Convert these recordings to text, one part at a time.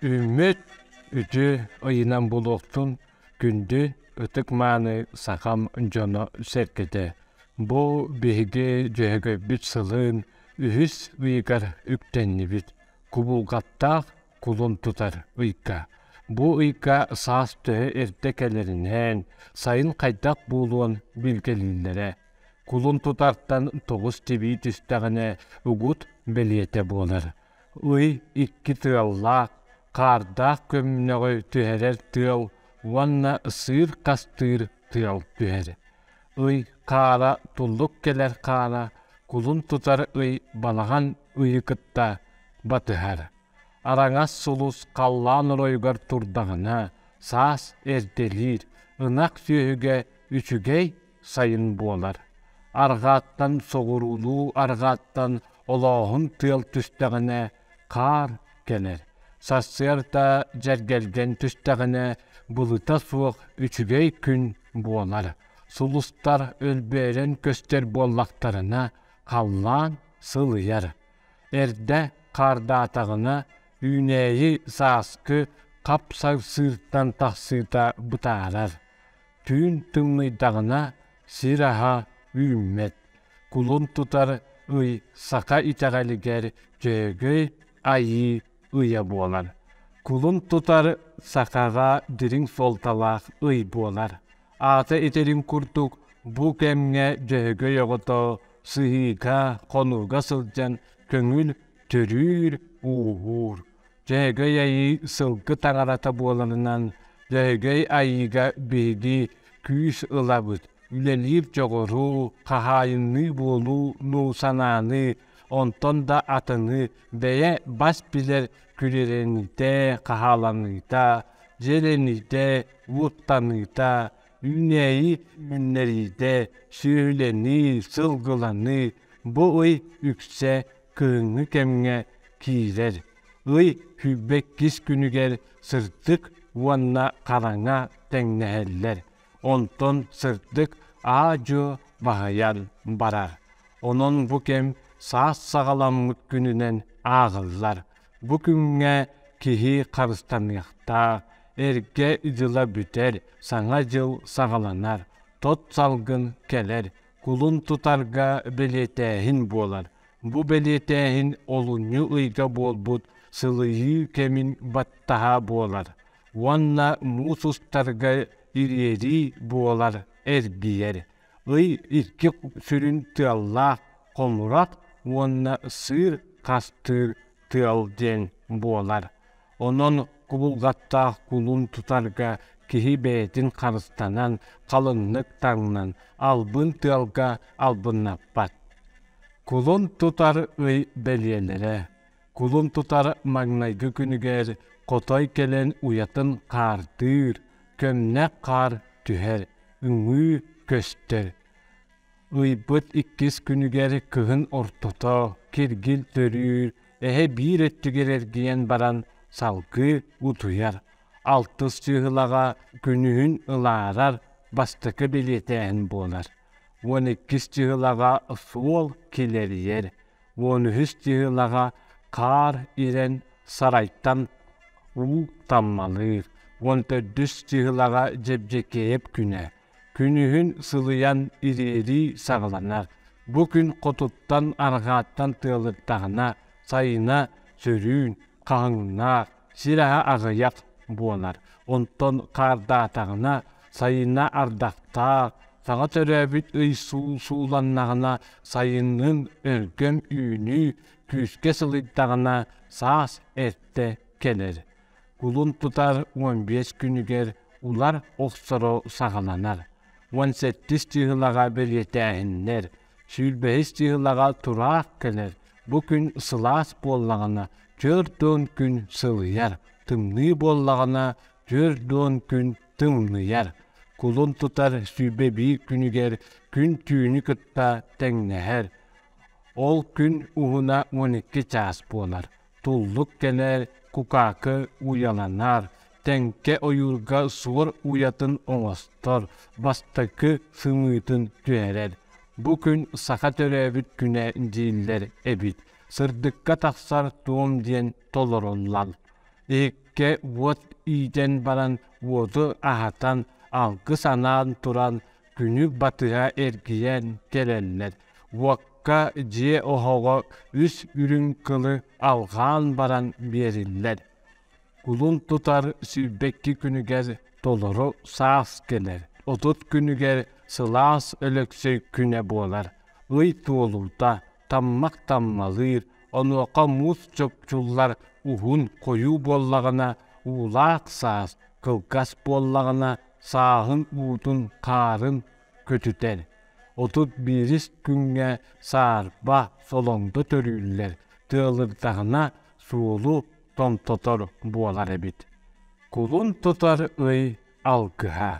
Үүммүт үтүө ыйынан булуохтун күндү ытык-мааны сахам дьоно-сэргэтэ! Бу биһиги Дьөһөгөйбүт сылын үһүс ыйыгар үктэннибит. Кубулҕаттаах кулун тутар ыйга. Бу ыйга саас төһө эрдэ кэлэринэн, сайын хайдах буолуон билгэлииллэрэ. Кулун тутартан тоҕус тибии түстэҕинэ угут бэлиэтэ буолар. Ый икки тыаллаах, хаардаах көмнөҕү түһэрэр тыал уонна сыыр хастыыр тыал түһэр. Ый хаара туллук кэлэр хаара кулун тутар ый балаҕан ыйы кытта батыһар. Араҥас сулус халлаан оройугар турдаҕына, саас эрдэлиир, ынах сүөһүгэ үчүгэй сайын буолар. Арҕааттан соҕуруулуу арҕааттан олооһун тыал түстэҕинэ хаар кэлэр. Сарсыарда дьэргэлгэн түстэҕинэ былыта суох үчүгэй күн буолар. Сулустар өлбөөрөн көстөр буоллахтарына халлаан сылыйар. Эрдэ хаардаатаҕына үүнээйи сааскы хап-сарсыыртан тахсыыта бытаарар. Түүн тымныйдаҕына сир аһа үүммэт. Кулун тутар ый саха итэҕэлигэр Дьөһөгөй Айыы ыйа буолар. Кулун тутар сахаҕа дириҥ суолталаах ый буолар. Аата этэрин курдук бу кэмҥэ Дьөһөгөй оҕото сыһыыга, хонууга сылдьан көҥүл төрүүр-ууһуур. Дьөһөгөй Айыы сылгы таҥарата буоларынан Дьөһөгөй Айыыга биһиги күүс ылабыт, үлэлиир дьоҕуру, хаһаайынныы буолууну санааны, онтон да атыны бэйэ бас билэр күрэрэниитэ, хаһааланыыта, дьиэлэниитэ, уоттаныыта, үүнээйи үүннэриитэ, сүөһүлэнии, сылгыланыы бу ый үксэ кыһыҥҥы кэмҥэ киирэр. Ый 22 күнүгэр сырдык уонна хараҥа тэҥнэһэллэр, онтон сырдык аа-дьуо баһыйан барар. Онон бу кэм саас саҕаламмыт күнүнэн ааҕыллар. Бу күҥҥэ киһи харыстаныахтаах, эргэ дьыла бүтэр, саҥа дьыл саҕаланар, тот салгын кэлэр, кулун тутарга бэлиэтээһин буолар. Бу бэлиэтээһин олунньу ыйга буолбут сылыйыы кэмин баттаһа буолар уонна муус устарга ириэрии буолар эргийэр. Ый икки сүрүн тыаллаах хомурах уонна сыыр хастыыр тыал диэн буолар. Онон кубулҕаттаах кулун тутарга киһи бэйэтин харыстанан, халыҥнык таҥнан, албын тыалга албыннаппат. Кулун тутар ый бэлиэлэрэ. Кулун тутар маҥнайгы күнүгэр хотой кэлэн уйатын хаардыыр, көмнөх хаар түһэр, үҥүү көстөр. Ыйбыт иккис күнүгэр кыһын ортото киргил төрүүр, эһэ биир өттүгэр эргийэн баран салгыы утуйар. Алтыс чыыһылаҕа күнүһүн ылаарар бастакы бэлиэтээһин буолар. Уон иккис чыыһылаҕа суол килэрийэр. Уон үһүс чыыһылаҕа хаар ирэн сарайтан уу таммалыыр. Уон төрдүс чыыһылаҕа Дьэбдьэкиэйэп күнэ. Күнүһүн сылыйан ириэрии саҕаланар. Бу күн хотуттан арҕааттан тыалырдаҕына, сайына сөрүүн, хаһыҥнаах, сир аһа аҕыйах буолар. Онтон хаардаатаҕына, сайына ардахтаах, саҥа төрөөбүт ый сууланнаҕына, сайынын өлгөм үүнүү күүскэ сылыйдаҕына, саас эрдэ кэлэр. Кулун тутар 15 күнүгэр улар охсоро саҕаланар. 17 чыыһылаҕа бэлиэтээһиннэр, 25 чыыһылаҕа тураах кэлэр. Бу күн сылаас буоллаҕына, 40 күн сылыйар, тымныы буоллаҕына, 40 күн тымныйар. Кулун тутар 21 күнүгэр күн түүнү кытта тэҥнэһэр. Ол күн уһуна 12 чаас буолар. Туллук кэлэр, кукаакы уйаланар, тэҥкэ ойуурга суор уйатын оҥостор, бастакы сымыытын түһэрэр. Бу күн саха төрөөбүт күнэ дииллэр эбит. Сырдыкка тахсар туом диэн толоруллар. Сиргэ уот иитэн баран уоту аһатан, алгыс анаан туран күнү батыһа эргийэн кэлэллэр. Уокка дьиэ оһоҕо үс үрүҥ кылы алҕаан баран биэриллэр. Кулун тутар 22 күнүгэр толору саас кэлэр, 30 күнүгэр сылаас Өлөксөй күнэ буолар. Ый туолуута, таммах таммалыыр, онуоха муус чопчуллар уһун хойуу буоллаҕына уулаах саас, кылгас буоллаҕына сааһын уутун хаарын көтүтэр. 31-ис күҥҥэ саарба, солоҥдо төрүүллэр, тыалырдаҕына суолу томтотор буолар эбит. Кулун тутар ый алгыһа.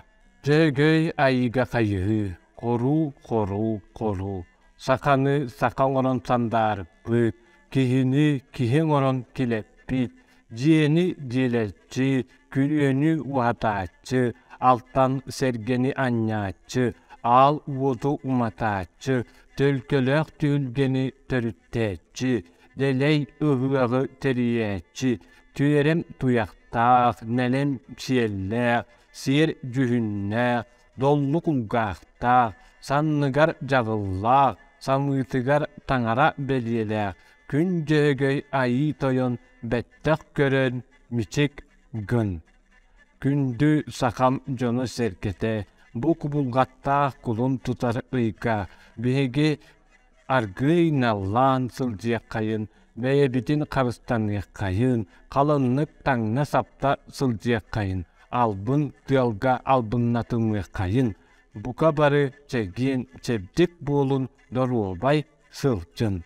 Дьөгөй айыыга хайыһыы, хоруу, хоруу, хоруу. Саханы саха оҥорон сандаарыппыт, киһини киһи оҥорон килэппит, дьиэни дьиэлэччи, күрүөнү уһатааччы, алтан сэргэни анньааччы, аал уоту уматааччы, төлкөлөөх түһүлгэни төрүттээччи, дэлэй ыһыаҕы тэрийээччи, түөрэм туйахтаах, нэлэм сиэллээх, сиэр дьүһүннээх, доллу кулгаахтаах, санныгар дьаҕыллаах, самыытыгар таҥара бэлиэлээх, күн дьөһөгөй айыы тойон бэттэх көрөн мичик гын. Күндү сахам дьоно-сэргэтэ, бу кубулҕаттаах кулун тутар ыйга биһиги аргыый наллаан сылдьыаххайын, бэйэбитин харыстаныаххайын, халыннык таҥна-сапта сылдьыаххайын, албын тыалга албыннатымыаххайын, бука бары чэгиэн чэбдик буолун, доруобай сылдьын.